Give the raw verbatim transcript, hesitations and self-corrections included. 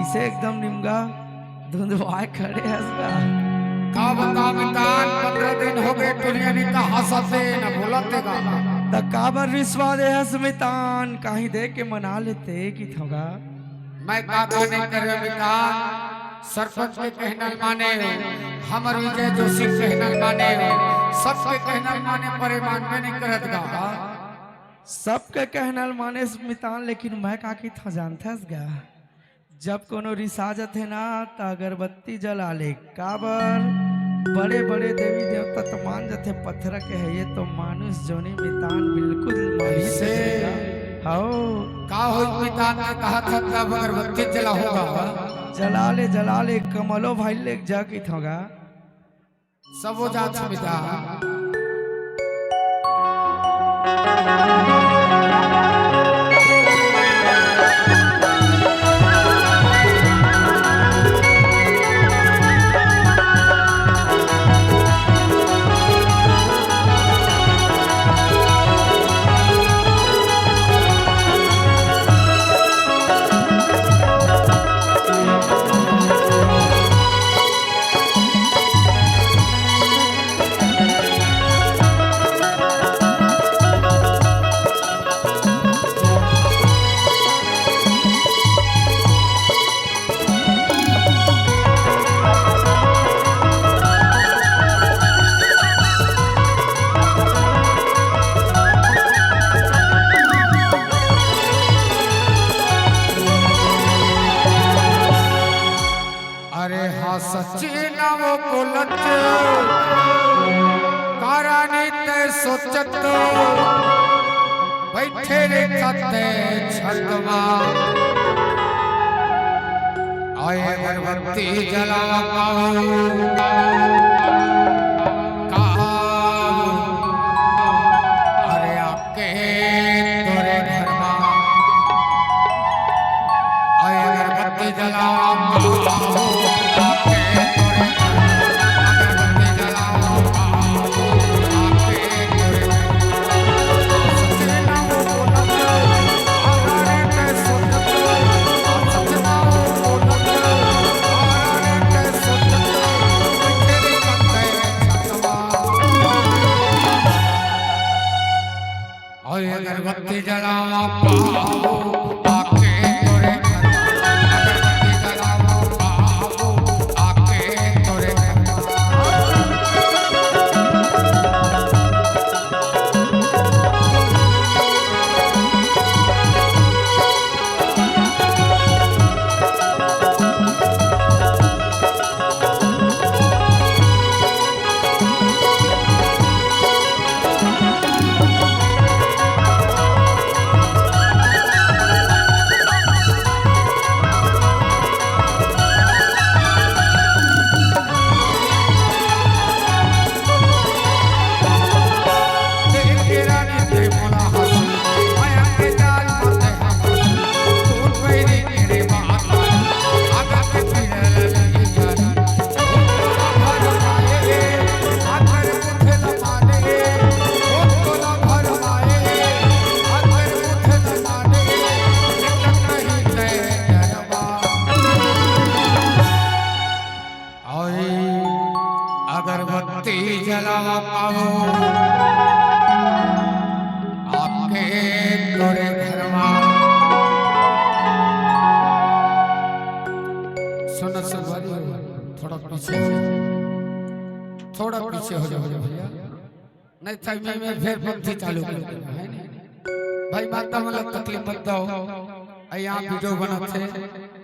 से एकदम निमगा धुंधवाए खड़े हस गा। का बता मितान, पंद्रह दिन हो गए, टुरिया नहीं त हंसत हे, न बोलत हे गा। त काबर रिसवा दे हस मितान, काहीं दे के मना लेते कि थोगा। मैं का का नहीं करे मितान, सरपंच के कहना ल माने, हमर विजय जोशी के कहना ल माने, सबके कहना ल माने, पर ये मानबे नहीं करत गा। सबके कहना ल माने मितान, लेकिन मैं का किथों जानथस गा, जब कोनो रिसा जथे ना, त अगरबत्ती जला ले। काबर? बड़े-बड़े देवी देवता त मान जथे, पथरा के हे, ये तो मानुष जोनी मितान, बिल्कुल मानुष ऐसे? जथे ना। हव। का होई मितान के कहा था, तब अगरबत्ती जलाहूं गा। जला ले, जला ले, कमलो भाई ले जा किथों गा। सबो जात मितान। अरे हाँ, सच्ची ना वो बोलत, कारानी तय सोचत, बैठे रे छते छतवा। आए अगरबत्ती जलावा पाओ, का अरे आके तोरे घर मा, आए अगरबत्ती जलावा पाओ, आके तोरे घर मा, अगरबत्ती जलावा पाओ, आके तोरे घर मा। और अगरबत्ती जलावा पाओ आके तोरे घर। अगरबत्ती जलावा पाओ आके तोरे घर। और अगरबत्ती जलावा पाओ आके तोरे घर मा। सुन संगवारी हो, थोड़ा पीछे, थोड़ा पीछे हो जाओ भैया, नहीं तो मैं, मैं फिर पंथी चालू कर दूंगा, है नहीं? भाई माता मन ला तकलीफ मत दो, यहाँ वीडियो बनत हे।